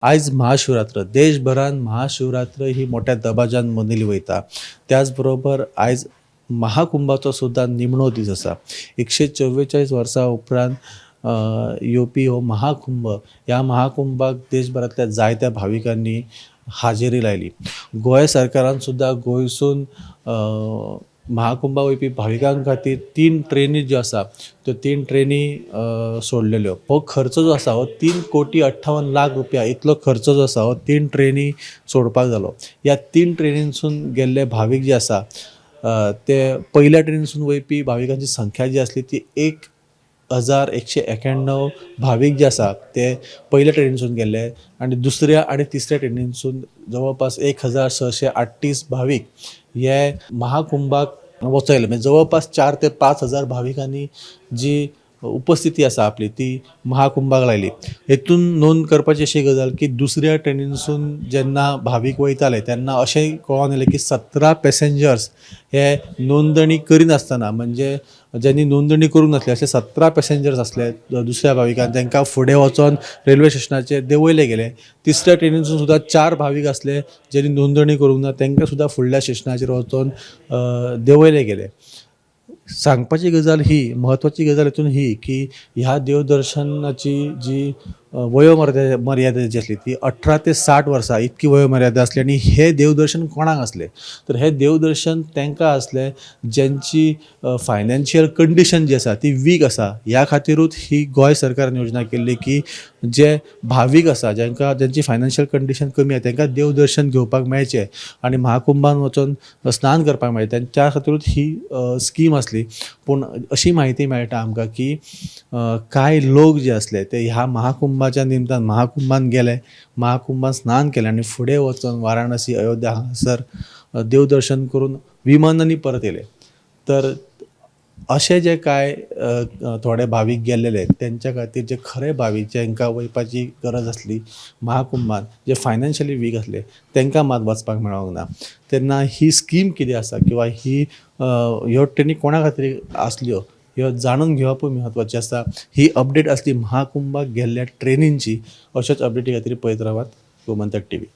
आयज महाशिवरात्र. देशभरान महाशिवरात्र ही मोठ्या दबाज्यान मनयली वयता. त्याच बरोबर आयज महाकुंभाचो सुद्दां निमणो दीस आसा. 144 वर्सां उपरांत येवपी हो महाकुंभ. ह्या महाकुंभाक देशभरांतल्या जायत्या भाविकांनी हाजेरी लायली. गोंय सरकारान सुद्दां गोंयसून महाकुंभाक वयपी भाविकां खातीर 3 ट्रेनी ज्यो आसा त्यो 3 ट्रेनी सोडलेल्यो. हो खर्च जो आसा हो 3 कोटी 58 लाख रुपया इतलो खर्च जो आसा हो 3 ट्रेनी सोडपाक जालो. ह्या 3 ट्रेनींसून गेल्ले भावीक जे आसा, ते पयल्या ट्रेनीसून वयपी भाविकांची संख्या जी आसली ती 1191 भावीक जे आसा ते पयल्या ट्रेनीसून गेल्ले आनी दुसऱ्या आनी तिसऱ्या ट्रेनीसून जवळपास 1638 भावीक हे महाकुंभाक वचयले. म्हणजे जवळपास 4 ते 5 हजार भाविकांनी जी उपस्थिती आसा आपली ती महाकुंभाक लायली. हेतून नोंद करपाची अशी गजाल की दुसऱ्या ट्रेनीसून जेन्ना भावीक वयताले तेन्ना अशें कळोन येयलें की 17 पॅसेंजर्स हे नोंदणी करिनासतना, म्हणजे ज्यांनी नोंदणी करूंक नासली अशे 17 पॅसेंजर्स आसले दुसऱ्या भाविकांक, तांकां फुडें वचोन रेल्वे स्टेशनाचेर देंवयले गेले. तिसऱ्या ट्रेनीसून सुद्दां 4 भावीक आसले ज्यांनी नोंदणी करूंक ना, तांकां सुद्दां फुडल्या स्टेशनाचेर वचोन देंवयले गेले. सांगपाची गजाल ही, म्हत्वाची गजाल हितून ही की ह्या देवदर्शनाची जी वयोमर्यादा मर्यादा जी आसली ती 18 ते 60 वर्सां इतकी वयोमर्यादा आसली. आनी हें देवदर्शन कोणाक आसलें तर हें देवदर्शन तांकां आसलें ज्यांची फायनान्शियल कंडिशन जी आसा ती वीक आसा. ह्या खातिरूच ही गोंय सरकारान योजना केल्ली की जे भावीक आसा, जांकां जांची फायनान्शियल कंडिशन कमी आसा, तांकां देवदर्शन घेवपाक मेळचें आनी महाकुंभान वचोन स्नान करपाक मेळचें, तेंच्या खातिरूच ही स्कीम आसली. पूण अशी म्हायती मेळटा आमकां की कांय लोक जे आसले ते ह्या महाकुंभाच्या निमतान महाकुंभान गेले, महाकुंभान स्नान केलें आनी फुडें वचोन वाराणसी, अयोध्या हांगासर देवदर्शन करून विमानांनी परत येयले. तर अशे जे कांय थोडे भावीक गेल्लेले तेंच्या खातीर, जे खरे भावीक जांकां वयपाची गरज आसली महाकुंभान, जे फायनान्शियली वीक आसले, तांकां मात वचपाक मेळोंक ना. तेन्ना ही स्कीम कितें आसा किंवा ही ह्यो ट्रेनी कोणा खातीर आसल्यो ह्यो जाणून घेवपूय म्हत्वाचें आसा. ही अपडेट आसली महाकुंभाक गेल्ल्या ट्रेनींची. अश्याच अपडेटी खातीर पळयत रावात गोमंतक टीव्ही.